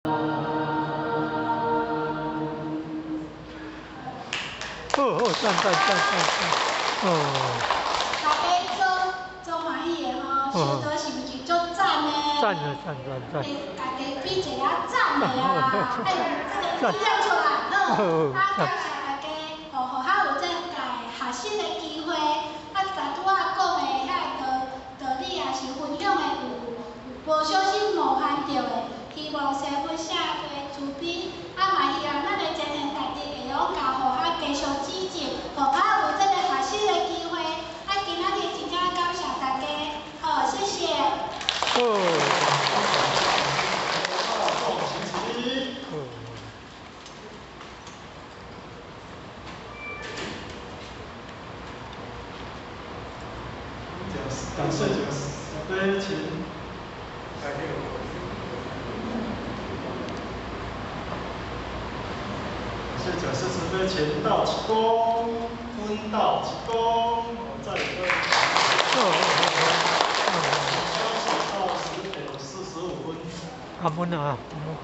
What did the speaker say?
好好，讚讚讚讚讚，哦。大家做做歡喜的吼，收到是毋是足讚的？讚啊讚讚讚！欸，家己比一下讚的啊，欸，這個力量出來，好，啊，感謝大家，予予較有這個學習的機會，啊，拄拄仔講的遐道道理也是分享的有有無小心冒犯著的，希望師父社會慈悲，啊嘛希望咱的前賢大德會閣予較繼續指正，予較有這個學習的機會。啊，今仔日真正感謝大家，好，謝謝。好。好。感謝慈悲請。感謝講師慈悲前道一躬，分道一躬，再一個。休息到10點45分。阿門啊！